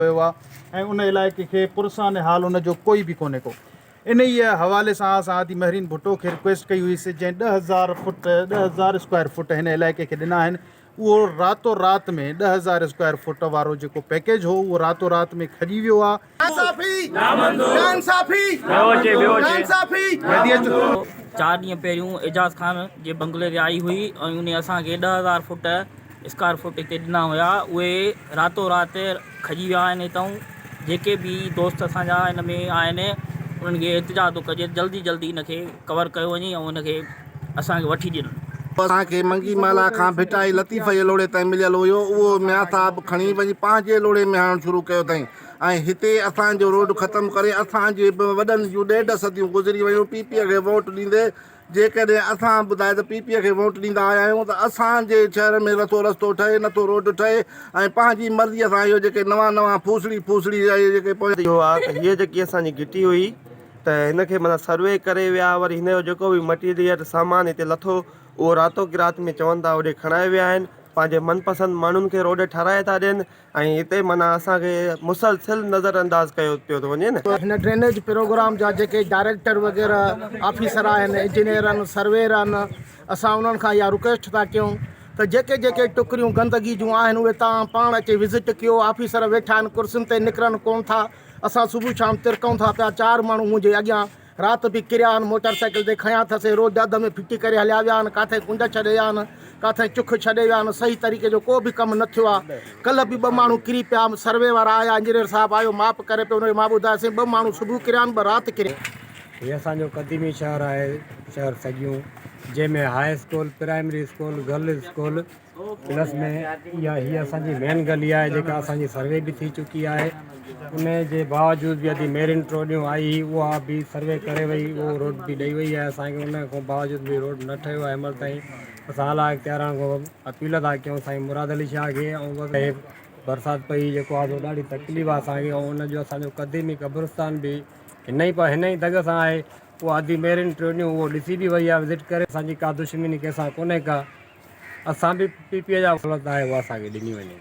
ويو آهي ۽ ان علائقي کي پرسان حال ان جو ڪوئي به ڪونهي ڪو. انهيء حوالي سان اسان هادي مهرين ڀٽو کي رڪويسٽ ڪئي هئي سي جنهن 10,000 فٽ 10,000 اسڪوائر فٽ هن علائقي کي ڏنا آهن اهو راتو رات ۾ 10,000 اسڪوائر فٽ وارو جيڪو پيڪيج هو اهو راتو رات ۾ کڄي ويو آهي. ناانصافي ناانصافي ناانصافي. چار ڏينهن پهريون اعجاز خان جي بنگلي تي آئي هئي ۽ انهي اسان کي 10,000 فٽ اسڪوائر فوٽ هتي ڏنا هيا اهي راتو رات کڄي ويا آهن هتئون جيڪي به دوست اسان جا هن ۾ آهن انهن کي احتجاج ٿو ڪجي جلدي جلدي هن کي ڪور ڪيو وڃي ۽ هن کي اسان کي وٺي ڏين. اسان کي منگي مالا کان ڀٽائي لطيف جي لوڙهي تائين مليل هيو اهو ميان صاحب کڻي وڃي پنهنجي لوڙهي ۾ هڻڻ شروع ڪيو اٿائين ۽ هتي اسان جو روڊ ختم ڪري اسان جي به وڏن جون ڏيڍ صديون گذري ويون پي پي کي ووٽ ڏيندي جيڪڏهن اسان ٻڌايو ته پي پي کي ووٽ ڏيندا آيا آهيون ته اسان جي شهر ۾ نٿو رستو ٺهي نٿو روڊ ٺهي ۽ پنهنجي مرضي سان اهو جيڪي نوان نوان ڦوسڙي ڦوسڙي اهي جيڪي پويان اهو آ ته هيء جيڪي اسان جي گهٽي هئي ته هن کي معنيٰ سروي ڪري ويا وري هن جو جيڪو به مٽيريل سامان هتي لٿو اهو راتو ڪي رات ۾ چون ٿا هوڏي کڻائي ويا آهن پنهنجي من پسند ماڻهن کي روڊ ٺهرائي ٿا ڏين ۽ هتي معنيٰ اسان کي مسلسل نظر انداز ڪيو پيو ٿو وڃي نه. هن ڊرينيج پروگرام جا جيڪي ڊائريڪٽر وغيره آفيسر آهن انجنيئر آهن سرويئر آهن اسان انهن کان اها رڪويسٽ ٿا ڪيون ته جيڪي جيڪي ٽڪريون گندگي جون آهن اهي توهان پاڻ اچي وزٽ ڪيو آفيسر ويٺا آهن ڪرسين تي نڪرن ڪون ٿا اسان صبح شام ترڪون ٿا پيا چار ماڻهو منهنجي اڳيان رات به ڪريا آهن موٽر سائيڪل تي کنيا اٿس روڊ اڌ ۾ ڦٽي ڪري هليا ويا آهن ڪاٿي ڪنڊ ڇڏي ويا آهن ڪاٿي چک ڇڏي ويا آهن صحيح طريقي جو ڪو به ڪم نه ٿيو آهي ڪلهه به ٻه ماڻهو ڪري پيا سروي وارا آيا انجنيئر صاحب آيو ماپ ڪري پيو ان کي مان ٻڌايو سائين ٻه ماڻهو صبح ڪريا آهن ٻه رات ڪريا هي اسان جو قديمي شهر آهي شهر سڳيون جنهن ۾ high school primary school girls school plus ۾ اها هي اسان جي مين گلي آهي جيڪا اسان جي سروي به ٿي چڪي آهي ان جي باوجود به ادي ميرين ٽوڏيون آئي هئي اها به سروي ڪري وئي اهو روڊ به ڏئي وئي آهي اسان کي ان کان باوجود به روڊ نه ٺهيو آهي هن مهل تائين اسان اعليٰ اختياران کان اپيل ٿا ڪيون سائين مراد علي شاهه کي ۽ برسات پئي جيڪو آهي سو ڏاڍي تڪليف آهي اسان کي ۽ ان جو اسان جو قديمي قبرستان به هن ئي هن ئي دڳ سان آهي اها ادي ميرين ٽوڏيون اهو ڏسي به وئي آهي وزٽ ڪري اسان جي ڪا دشمني ڪنهن سان ڪونهي ڪا اسان به پي پي جا سهولت آهي اها اسان کي ڏني وڃي.